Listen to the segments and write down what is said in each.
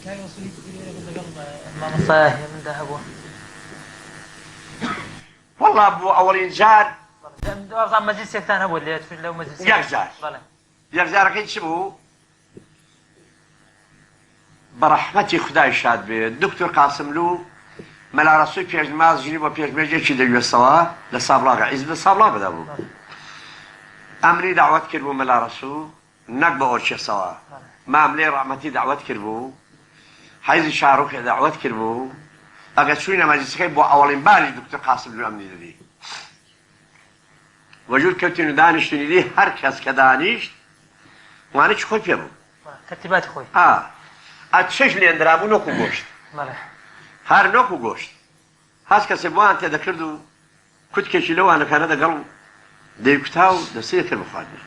کاک ڕەسوول هیچ گرێیەکت لەگەڵ مامۆستا هێمندا هەبووە؟ وەڵا بۆ ئەوەڵین جار. بەڵێ وابزانم مەجلیسێکتان هەبووە لێ چوون لەو مەجلیسە. یەک جار. بەڵێ. یەک جارەکەی چ بوو؟ بە ڕەحمەتی خودای شاد بێ دکتۆر قاسملوو مەلا ڕەسووی پێشنماز ژنی بۆ پێشمێژێکی دەگوێستەوە لە سابڵاغە عیزب لە سابڵاغەدا بوو ئەمنی دەعوەت کرد بوو مەلا ڕەسوو نەک بە ئۆرکێسەوە ماملێ ڕەحمەتی دەعوەت کرد بوو حەیزی شاڕوخێ دەعوەت کرد بوو ئەگە چووینە مەجلیسەکەی بۆ ئەوەڵین باریش دکتۆر قاسملوو ئەمنی دەدی وەژوور کەوتین و دانیشتین ئیدی هەر کەس کە دانیشت وانەکی خۆی پێ بوو. تەرتیباتی خۆی. ئا ئە چش لێندرابوو نۆک و گۆشت. بەڵێ. هەر نۆک و گۆشت. هەچ کەسێ بۆیان تێ دەکرد و کوتکێکی لەو وانەکانە دەگەڵ دەیکوتا و دەستی دەکرد بە خواردنی.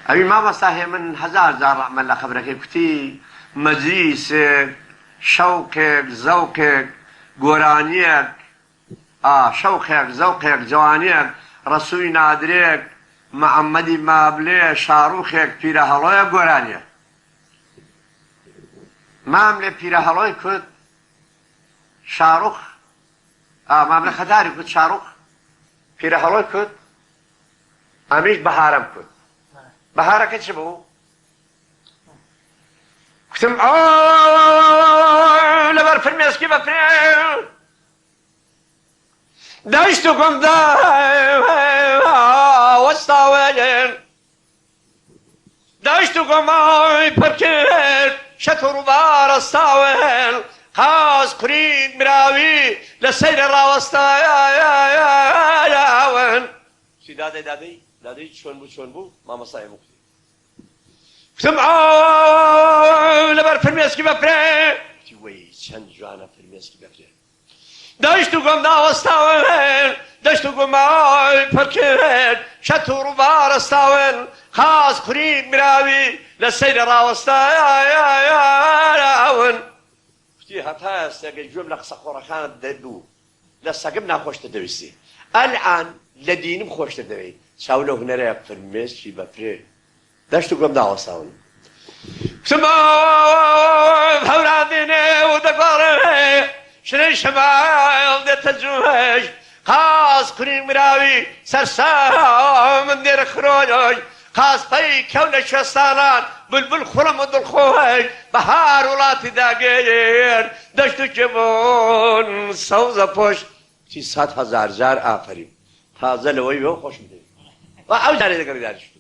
ئەوی مامۆستا هێمن هەزار جار ڕەحمەت لە قەبرەکەی کوتی مەجلیسێک، شەوقێک، زەوقێک، گۆرانییەک، ئا شەوقێک زەوقێک جوانیەک ڕەسووی نادرێک مەعەمەدی مابلێ شاڕوخێک پیرە هەڵۆیەک گۆرانیەک ماملێ پیرە هەڵۆی کوت شاڕوخ ئا ماملێ خەتاری کوت شاڕوخ پیرە هەڵۆی کوت ئەمیش بەهارەم کوت بەهارەکە چ بوو؟ کوتم ئا لەبەر فرمێسکی بەفرێ دەشت و گوندە وەستاوێن دەشت و گۆمای پڕکرد شەت و ڕووبارە ستاوێن قاز قورین مراوی لە سەیرە ڕاوەستاون. چی دادەی دادەی دادەی چۆن بوو چۆن بوو مامۆستا ئێمە کوتی کوتم ئا لەبەر فرمێسکی بەفرێ کوتی وەی چەند جوانە فرمێسکی بەفرێ دەشت و گۆم داوەستاون دەشت و گۆمای پڕکرد شەت و ڕووبارەستاون قاز قورین مراوی لە سەیرە ڕاوەستاون کوتی هەتا ئێستا گەر گوێم لە قسە قۆڕەکانت دەبوو لە سەگم ناخۆشتر دەویستی ئەلئان لە دینم خۆشتر دەوێی چاو لەو هونەرەیە فرمێسکی بەفرێ دەشت و گۆم داوەستاون کوتم ئاف هەوران دێنێ و دەگۆڕێ شنەی شەماڵ دێتە جوش قاز قورین مراوی سەرسامم دێرە خرۆی قاز پەی کەونە کوێستانان بولبول خوڕم و دڵخۆش بەهار وڵاتی داگیر دەشت و کێوان سەوزە پۆش کوتی 100,000 جار ئافەرین تازە لەوەی وێ خۆشم دەوێ و ئەو جارێ لەگەڵی دانیشتم.